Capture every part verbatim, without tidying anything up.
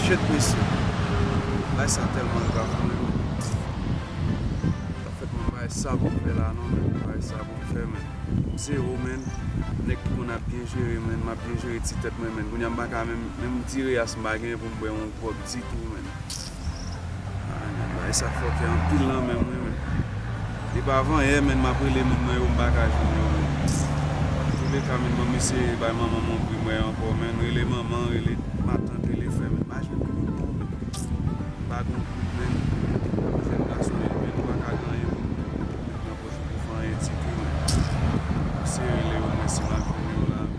Shit, mesye. Bagay sa tèlman grav pou mwen. Anfèt, mwen pa wè sa pou m fè la, non, men. Mwen pa wè sa pou m fè, men. M zewo, men. Nèg ki konn ap byen jere, men. M ap byen jere ti tèt mwen, men. Kounye a, m pa ka menm, menm diri as m pa gen pou m bwè yon gwòg ditou, men. Ah, nèg, bagay sa fòkè anpil nan men mwen, men. Li pa vann yè, men, m ap rele moun mwen yo, m pa ka jwenn yo, men. Antouleka, men, mwen, mesye, bay manman m yon pri mwen ankò, men. Rele manman, rele matant, rele frè, men. Pa jwenn moun non, men. Pa gon kout, men. Jèn gason yo, men, nou pa ka gen anyen pou nou met nan pòch pou fè anyen ti tou, men. Se rele yo, men, si m ap jwenn yo la, men.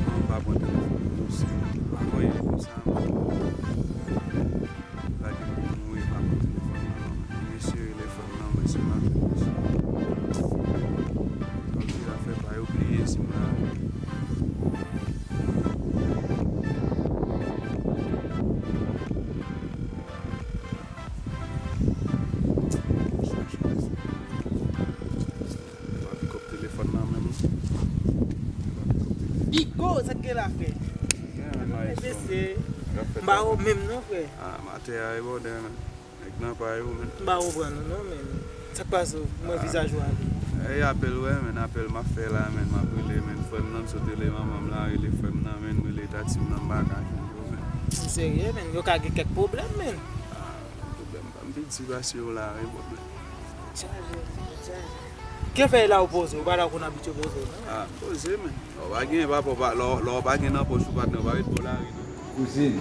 Mwen pa pran telefòn nan, non, se pa voye konsa, non. Lage pou nou, e pa pran telefòn nan, non. Mesye rele fanm nan, men se pa vre, mesye. Kòmsi afè pa yo bliye si m la. Epa pikòp telefòn nan menm. Epa pikòp telefòn. Bigo, sa k gen la, frè? Gen, men, maestro. Mesye, m pa wè w menm non, frè. Ah, m atè a, e bòdè, men. Nèg nan pa yo, men. M pa konprann ou non, men. Sa k pase w? M wè vizaj ou ale. E apèl, wè, men, apèl m ap fè la, men, m ap rele, men, frè m nan, m sot rele manman m la, rele frè m nan, men, m rele tati m nan, m pa ka jwenn yo, men. M serye, men, yo ka gen kèk pwoblèm, men. Ah, pwoblèm pa m piti pase yo la, wi, pwoblèm. Chaje, chaje. Kè fè la ou poze, ou pa la ou konn abitye poze, non? Ah, poze, men. Lè w pa gen, papa, w pa, lè w, lè w pa gen nan pòch ou, patnè, w pa ret bò lari, non. Kouzin,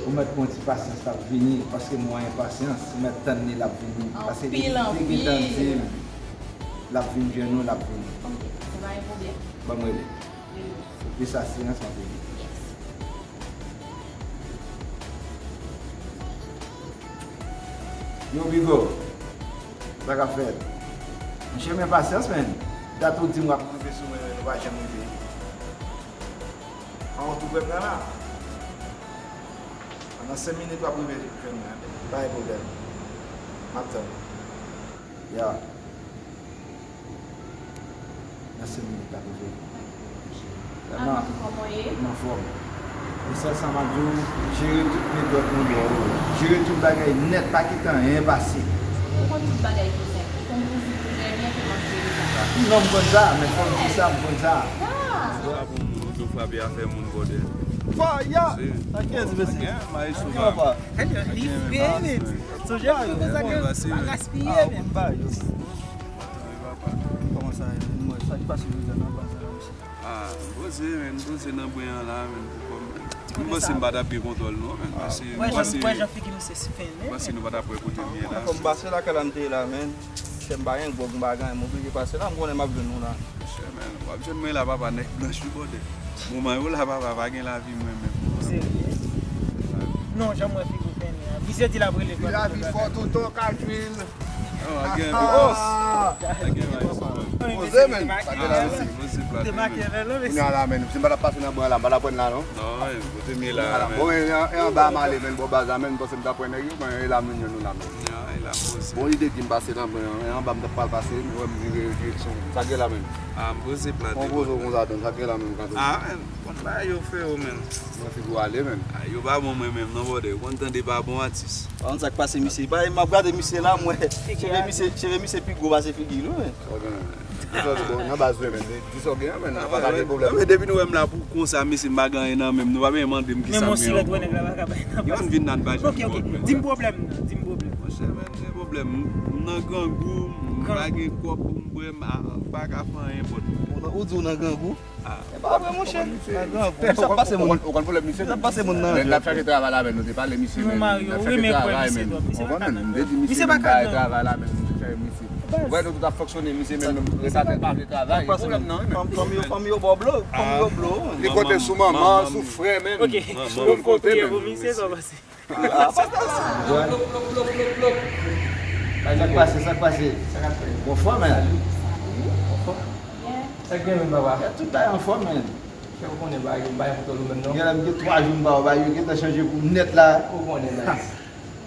ou mèt pran ti pasyans, l ap vini, paske m wè enpasyans, ou mèt tann li, l ap vini. Paske li te gentan di m, l ap vin jwenn ou, l ap vini. Ok, se pa yon pwoblèm. Ban m rele. Plis asirans, m ap vini. Yo, Bigo, sa k ap fèt? Monchè, men pasyans, men. Dat ou di m w ap rive sou mwen, men ou pa janm rive. An, ou tou prè pran la. Pandan senk minit w ap rive jwenn mwen. Pa gen pwoblèm. M ap tann ou. Ya. Nan senk minit l ap rive. Alò, kòman w ye? M anfòm. E sèl sa m ap di w, jere tout medòd nou ba w yo. Jere tout bagay nèt, pa kite anyen pase. Ou konn tout bagay, kouzen. Ou konn kouzen trè byen kòman jere sa. Non, m konn sa, men fò m di sa, m konn sa. Ah! Ou pa bon moun, ou frape afè moun bòdè. Faya! Sa kenz, mesye. Sa gen, maestro. Sa gen, papa. Li fre, men. Sonje yo konn sa ke pa gaspiye, men. Kòman sa ye? Sa ki pase jodi a nan baz la, mesye? Ah, m poze, men, m poze nan bwen an la, men, pou kò m. M panse m pa t ap gen kontwòl, non, men, paske m panse, m panse nou pa t ap wè kote m ye la. Fò m pase lakay la, m te ye la, men. Chè m pa gen gwòg, m pa gen anyen, m oblije pase la, m konnen m ap jwenn nou la. Chè, men, w ap jwenn mwen la, papa, nèg blanch, wi, bòdè. Moman yo la, papa, pa gen lavi mwen menm. Ou serye? Non, jan m wè figi w fèmen an. Misye di l ap rele. Lavi fò toutan ka jwenn. Poze, men. Sa gen la, mesye. Kounye a la, men. Si m pa t ap pase nan bwen la, m pa t ap pran la, non. Non, kote m ye la, men. Bon, e anba m ale, men, bò baz la, men, m panse m t ap pran nèg yo, men, e la m jwenn nou la, men. Bon, ide di m pase nan bwen an, e anba m t ap pral pase, men wè m vire direksyon. Sa gen la, men. Ah, m poze plat. Bon, poze konsa, donk, sa gen la, men, kanpe. Ah, men, konn bagay yo, frè, men. Mwen figi w ale, men. Ah, yo pa bon mwen menm, non, bòdè. Ou konn tande pa bon atis. Pa konn sa k pase misye. Ba, m ap gade misye la, m wè cheve misye, cheve misye pi gwo pase figi l, wi, men. Ok, men. Di sa w di, bon, nan baz, wi, men. Di sa w gen, men. Nan baz, pa gen pwoblèm. Men depi nou wè m la pou konsa, mesye, m pa gen anyen nan men m. Nou pa bezwen mande m kisa m gen ankò. Yo konn vin nan baz. Ok, ok. Di m pwoblèm nan. Di m pwoblèm. Monchè, men, gen pwoblèm. M nan grangou, m pa gen kòb pou m bwè, m pa ka fè anyen, bòdè. Ou di w nan grangou? Ah. E pa vre, monchè. Sa pase moun. Ou konn pwoblèm misye? Sa pase moun nan. Lè n ap chache travay la, men nou te pale misye, men n ap chache travay, men ou konprann, men m te di misye, men bay travay la, men nou te chache misye. Ou wè nou tout ap fonksyone, misye, men nou ret atè pa vle travay. Pwoblèm nan, men. Fanm yo, fanm yo ba w blo, fanm yo blo. Li konte sou manman, sou frè, men. Ok. Ou konte, men. Sa k pase, sa k pase? Sa k ap fèt? Ou anfòm, men? Ou anfòm? Sa k gen menm, papa? Tout bagay anfòm, men. Ou konnen bagay yo, bagay pou tòl ou menm non. Gen lè m gen twa jou m pa wè bagay yo gentan chanje pou nèt la. Ou konnen bagay.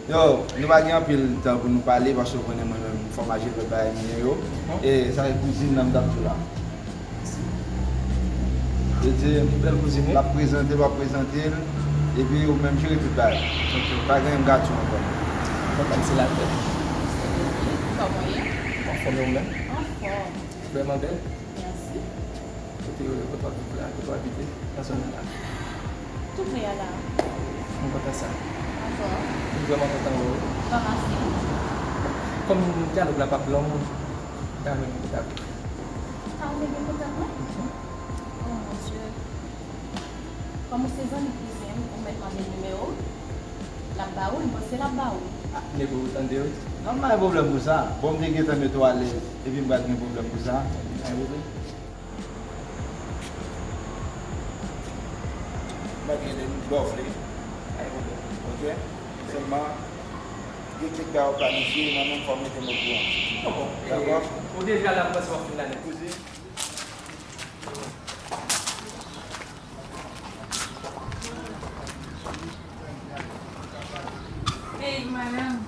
Yo, nou pa gen anpil tan pou nou pale, paske w konnen mwen menm, fò m al jere lòt bagay mwen yo. E sa se kouzin nan m t ap di w la. Li di, bèl kouzin, wi. L ap prezante, w ap prezante l, epi ou menm jere tout bagay. Ok. Pa gen gratwi ankò. Kontan se la tèt. Kòman w ye? Anfòm, e ou menm? Anfòm. Vrèman bèl. Mèsi. Kote, kote w ap viv la? Kote w abite? Nan zòn nan la? Tou pre a la. M kontan sa. Dakò. M vrèman kontan wè w. Kòm dyalòg la p ap long, m ta renmen gen kontak ou. Ou ta renmen gen kontak mwen? Mhm. Oh mon Dieu. Kòm ou se zanmi kouzen m, ou mèt mande l nimewo w. L ap ba ou l, m panse l ap ba ou l. Ah, nego, ou tande wi. Non, m pa gen pwoblèm pou sa. Bon, m te gentan mete w alèz, epi m pral gen pwoblèm pou sa. M pa gen pwoblèm. M pa gen de ba w vle. Pa gen pwoblèm. Ok? Sèlman, gen kèk bagay w planifye, mwen menm fò w mete m okouran. Bon, bon. Dakò? E, ou deja la, m panse w ap fin ane. Kouzin. Hey, madame.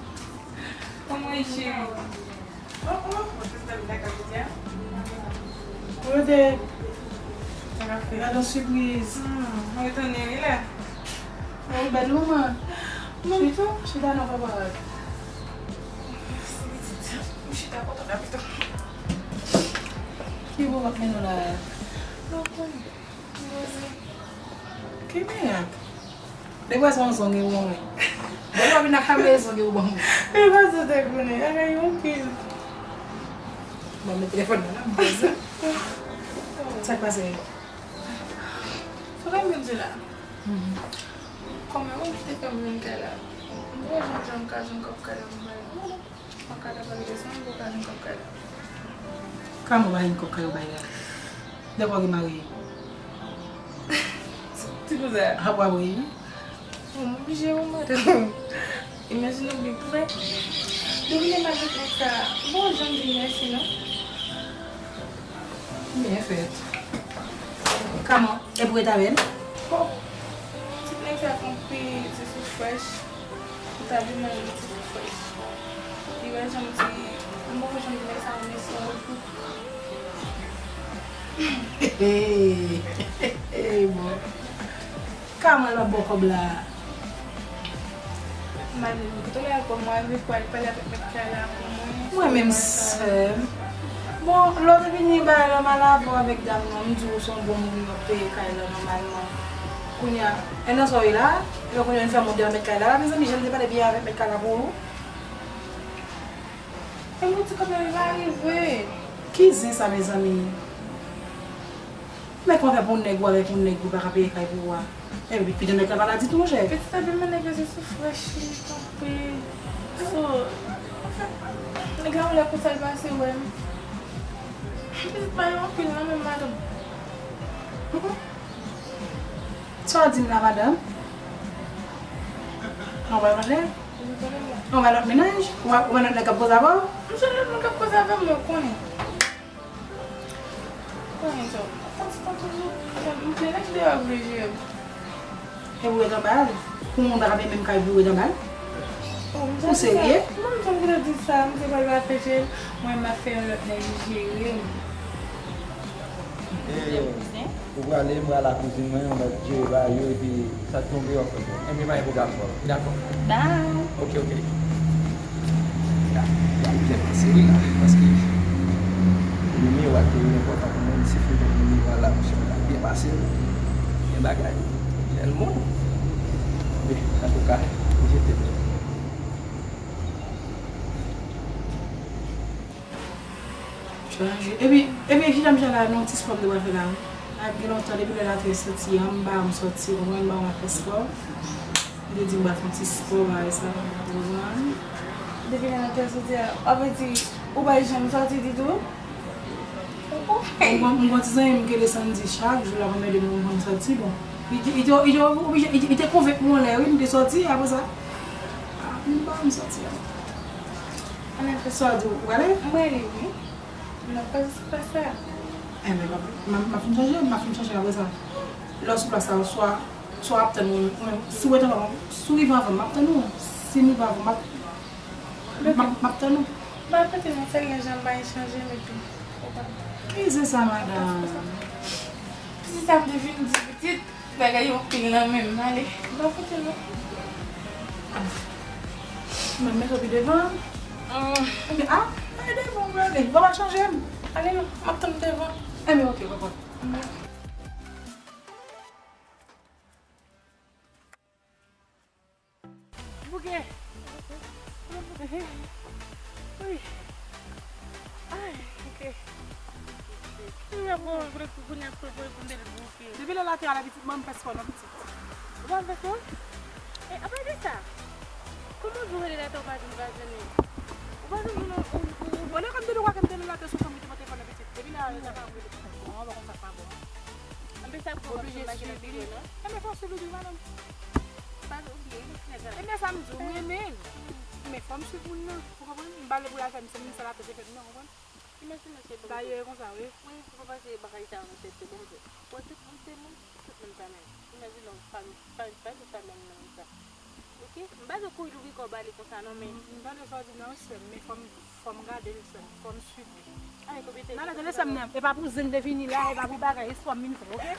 Comment est chérie? Oh, oh, mon sister, vous avez dit, hein? Claudette. Ça va faire. Gade yon sipriz. Hmm, mwen etone, wi, la. Oh, bèl moman. Mwen tou. Chita non, papa. Chita, kontan la, pito. Ki bo w ap mennen la? Non, konn. Ki mirak? Depi wè se yon zong e ou mwen. Bon, w ap vin ak kable zong e ou ban mwen. E pa sa te konnen, bagay yo anpil. Bon, men telefòn nan la, m poze. Sa k pase? Sa k ap di la? Mhm. Kòman ou kite fè m vin kay la? M pa janm janm ka jwenn kòb kay la pou m bay. Mwen ka ta pale de sa, mwen pa ka jwenn kòb kay la. Kòman w pa jwenn kòb kay ou bay la? Depi w gen mari. Ti kouzen. A, w ap ri. Bon, m oblije wi, madanm. Imajine w byen prè. Depi lè m al wè nèg sa, bon, janm di m mèsi non. Byen fèt. Kòman? E pou w ret avè l? Bon, ti nèg sa konpli, ti sou frèch. Ou ta vin nan yon ti frèch. Li wè jan m di, m poko janm di nèg sa yon mesi an retou. Bon. Kòman l ap ba w kòb la? Madanm, kote w al pran mwen, li pou al pale avèk mèt kay la pou mwen. Mwen menm sè m. Bon, lè w te vini bay lòm al avè w avèk dam nan, m di w se yon bon moun, w ap peye kay la nòmalman. Kounye a, e nan sa w ye la, epi kounye a w vin fè m yon dèyè mèt kay la. Mezanmi, jan m te pale byen avèk mèt kay la pou ou. E mwen di kanmenm, li pa rive. Ki zen sa, mezanmi? Men kòman fè pou nèg ou avèk yon nèg ou pa ka peye kay pou ou a? Epi pitit nèg la pa la ditou, monchè. Pitit la, men nèg la se sou frèch li kanpe. So, anfen, nèg la yon lè konsa l pase wè m. Pitit pa yo anpil non, men madanm. Mm-mm. Sa w di m la, madanm? An w bay lòt nèg? An w bay lòt mennaj? Ou bay lòt nèg k ap koze avè w? M se lòt moun k ap koze avè m, mwen konnen. Konnen sa. Tan ti tan toujou, m plen nèg deyò vle jere m. E ou ret anba l? Pou moun pa ka peye menm kay pou ou ret anba l? Ou serye? Non, m janm gentan di sa, m te pral va peche l, mwen m ap fè yon lòt nèg jere m. E ou prale, m pral la kouzin mwen, m ap jere bagay yo, epi sa k tonbe, w ap fè l. Enben, pa gen pwoblèm. Dakò. Bye. Ok, ok. La, la, byen pase, wi, la, paske nimewo a te enpòtan pou mwen, si foto nimewo a la, misye la byen pase, gen bagay, bèl moun. Men, antouka, jete m. Chanje. Epi, epi, chita m chita la, nan ti spò m te pral fè la, wi. Ap gen lontan, depi lè la te soti an, m pa janm soti, ou konprann, m pa janm fè spò. M te di m pral fè yon ti spò, bagay sa, ou konprann. Depi lè la te soti a, a vle di, ou pa janm soti ditou? Ou konprann? M gon, m gon ti zanmi m ki rele Sandy, chak jou l ap anmède m pou m soti, bon. Li te, li te, li te oblije, li te, li te konvenk mwen yon lè, wi, m te soti, apre sa, m pa janm soti ankò. Sa w di, ou prale? Mwen, wi. Non, pa, se pa sa. Enben, m ap, m ap, m ap fin chanje, m ap fin chanje apre sa. Lè w sou plas la, swa, swa w ap tann mwen, mwen, si w rete anvan, si w rive anvan m, m ap tann ou. Si m rive anvan, m ap, m ap, m ap tann ou. Ba kote mwen fè lè jan ba echanje epi. Ki zen sa, madanm? Si sa m te vin di pitit, bagay yo anpil nan men m, ale. Ba kote mwen. Mwen met w pi devan. Ebyen, a, ale devan, mwen ale. Bon, pa chanje m. Ale non, m ap tann devan. Ebyen, oke, papa. Bouke. Wi. Ay, bouke. Kounye a pou, pou, pou, kounye a pou, pou, pou m te bouke. Depi lè lateral la pitit, mwen m pès fò nan pitit. Ou pa vle fè? E, apa de sa? Kòman w di w rele lateral ou pa jwenn, ou pa jwenn li? Ou pa jwenn li non, ou, ou, ou. Bon, lè kòm de lwa ke m te rele lateral sou fanm ki te pote fò nan pitit. Depi lè a, sa pa vle. Bon, mwen pa konn sa k pa bon. Anben sa pou oblije suiv li. Ebyen fò w suiv li tou, madanm. Pa oblije, li trè grav. Ebyen sa m di w, m renmen l. Men fò m suiv moun nan, ou konprann? M pa vle pou l al fè m se moun sa l ap fè m nan, konprann? Imajine se pou. Dayè e konsa, wi. Wi, ou pa panse bagay sa yo nan tèt yo, bon, bon. Bon, tout moun se moun, tout moun pa menm. Imajine w pa, pa, pa tout pa menm nan menm sa. Oke? M pa di w kouri louvri kò w ba li konsa non, men. M tande sa w di m nan, wi, sè m, men fò m, fò m gade l, sè m, fò m suiv li. Nan, tande sè m nan, e pa pou zen te vini la, e pa pou bagay, e swa m vin fè, oke?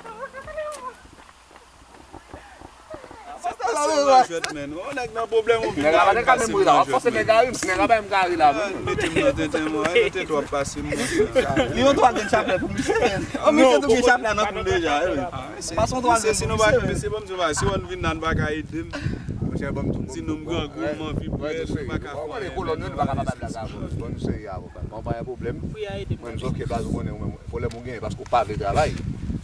Se sa la, jwèt, men. Yon nèg nan pwoblèm, ou vin la, vin pase m nan jwèt, men. Nèg la bay m kari la, men. Mete m nan tenten, mwen. Nan tenten w ap pase m, mwen. Li yon twa grenn chaplè pou misye, men. Misye tou gen chaplè nan kou l deja, wi. Pase yon twa grenn pou misye, men. Mesye, bon, m di w, si w vin la, n pa ka ede m. Monchè, ban m tou. Di non, m grangou, m anvi bwè, m pa ka fè anyen. Bon, nou serye, avoka. Bon, pa gen pwoblèm. Mwen, m di, oke, baz, ou konnen, ou menm, pwoblèm ou genyen, paske ou pa vle travay.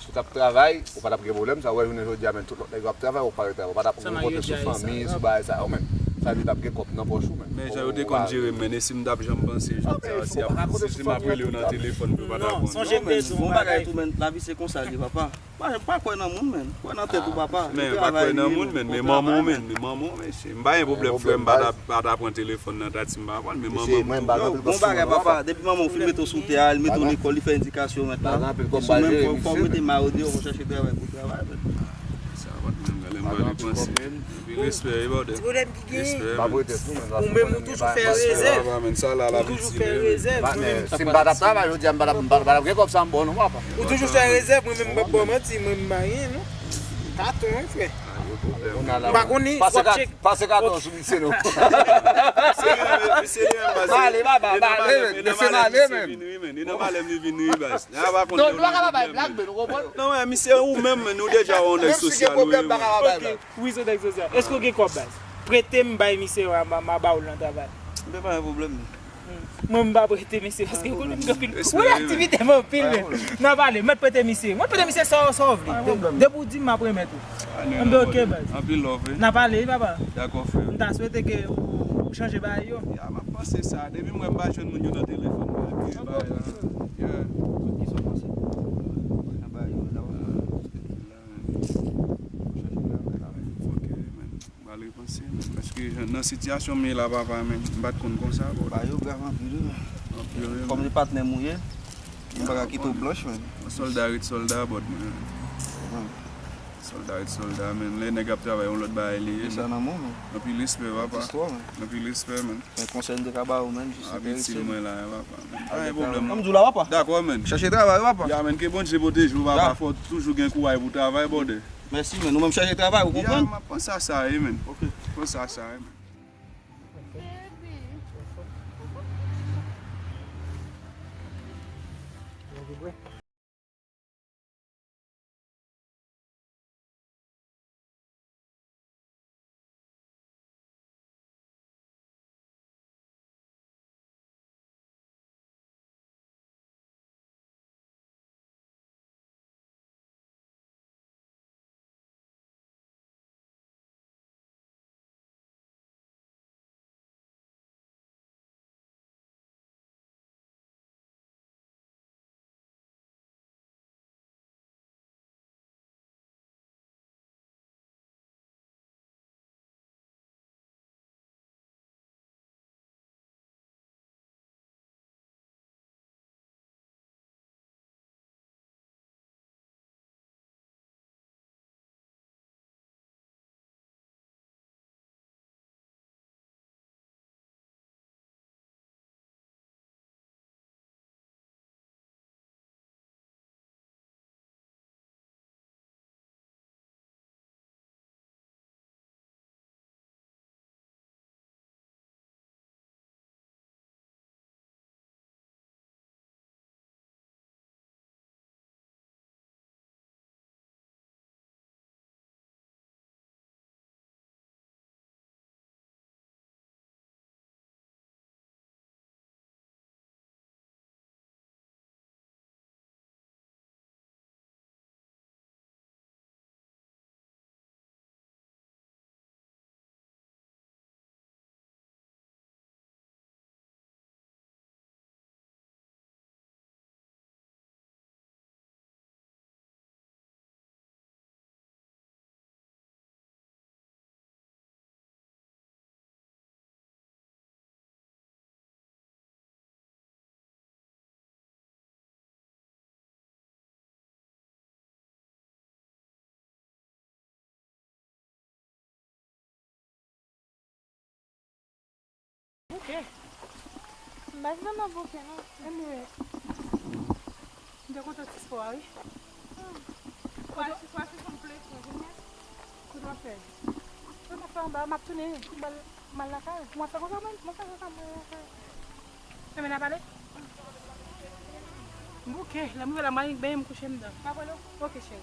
Si w t ap travay, ou pa t ap gen pwoblèm sa. Ou wè, jounen jodi a, men, tout lòt nèg yo ap travay, ou pa vle travay. Ou pa t ap konte sou fanmi, sou bagay sa yo, men. Sa vle di w t ap gen kòb nan pòch ou, men. Men jan yo te konn jere m, men, e si m t ap janm panse, jodi a, si y ap, si, si m ap rele yo nan telefòn pou yo pa t ap konn. Non, sonje m te di w yon bagay tou, men, lavi se konsa l ye, papa. Pa, pa kwè nan moun, men. Kwè nan tèt ou, papa. Men, pa kwè nan moun, men. Men manman w, men. Men manman w, mesye. M pa gen pwoblèm, frè m, pa ta, pa ta pran telefòn nan, ta di m pa pran, men manman m tou. Bon bagay, papa. Depi manman w fin mete w sou tè a, li mete w lekòl, li fè edikasyon, mèt la. E sou menm fò, fò w mete may ou deyò, fò w chache travay pou w travay, mèt. Sa pa t menm, gade m pa depanse. Anpil respè, wi, brother. Ti pwoblèm ki genyen. Respè, man. Ou menm, ou toujou fè rezèv. Ou toujou fè rezèv. Si m pa t ap travay jodi a, m pa t ap, m pa t ap gen kòb sa m ba w non, papa. Ou toujou fè rezèv, mwen menm m p ap ba w manti, mwen m pa gen non. Katon, wi, frè. M pa konnen, w ap tcheke. Pase katon sou misye non. Ale, papa, ale, men. Misye ale, men. Li nan malè m li vin ri, baz. Nèg la pa konn lè w nan pwoblèm, men. Non, men, misye, ou menm, men, ou deja wè yon nèg sosyal, ou ye, men. Wi, se nèg sosyal. Èske w gen kòb, baz? Prete m bay misye, m a, m a, m a ba w l nan travay. M pa gen pwoblèm, non. Mwen, m pa prete misye, paske ou konnen m gen anpil. Ou wè aktivite m anpil, men. N a pale, mwen prete misye. Mwen prete misye sa, sa w vle. Depi w di m, m ap remèt ou. Anben, oke, baz. Anpil love, wi. N a pale, wi, papa. Dakò, frè. M ta swete ke ou, ou chanje bagay yo. Ya, m ap panse sa. Depi m wè m pa jwenn moun yo nan telefòn, mwen, epi bagay la. Yeah. Kisa w panse? Nan bagay yo, la, Fòk, eh, man, m pral repanse, man. Paske jan, nan sitiyasyon m ye la, papa, man, m pa t konn konsa, bro. Ba yo grav anpil, wi. Anpil, wi, man. Kòm se patnè m ou ye, m pa ka kite w blanch, man. Yon sòlda ret sòlda, bòd mwen. Sòlda ret sòlda, man. Lè nèg ap travay, yon lòt bagay li ye, man. Anpil respè, papa. Anpil respè, man. Men konsèy m te ka ba ou, man, jis enterese m. Ap itil mwen la, papa, man. Pa gen pwoblèm, non. Kòm m di w la, papa. Dakò, man. Chache travay, papa. Ya, man, ke Bondye pwoteje w, papa. Fò w toujou gen kouray pou travay, brother. Mèsi, man. Ou menm chache travay, ou konprann? Ya, m ap panse a sa, wi, man. Ok. Panse a sa, wi, man. Bouke. M pa t vrèman bouke, non. Ebyen, m te kontan ti spò a, wi. Kote w ap fè? Kote w ap fè? Kote w ap fè anba? M ap tounen, m al, m al lakay. M ap fè konsa, mwen, m ap fè konsa, mwen lakay. Enben, n a pale? M bouke, lè m rive la, m al benyen, m kouche m dò. M ap rele w. Oke, cheri.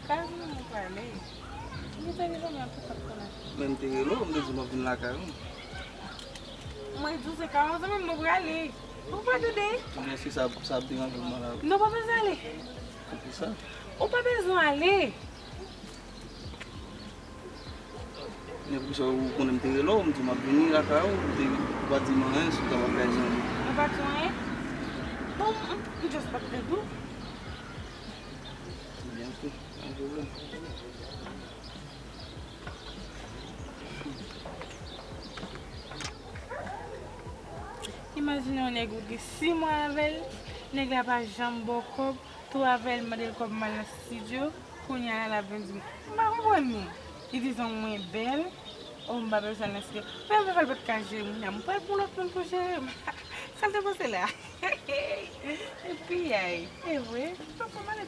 Kay zanmi m mwen prale. M te gen zanmi an tou k ap konnen. Men m te rele w, m te di w m ap vin lakay ou. Mwen di w se kay yon zanmi m mwen prale. Ou pa tande? Men èske sa, sa ap deranje w m al la? Non, pa bezwen ale. Poukisa? Ou pa bezwen ale. Men poukisa ou konnen m te rele w, m di w m ap vini lakay ou, ou te, ou pa di m anyen si w t ap lakay zanmi? Mwen pa di w anyen? Bon, m, m just pa t tande w. Byen, ok. Pa gen pwoblèm. Imajine yon nèg ou gen sis mwa avè l, nèg la pa janm ba w kòb, tou avè l mande l kòb m al nan estidyo, kounye a la l ap vin di m, m pa konprann li. Li di zanmi mwen bèl, oh, m pa bezwen al nan estidyo. Men m fè l pa t ka jere m, m pral pran lòt moun pou jere m. Sa l te panse la? Epi, ay, e vre, m pa konn ale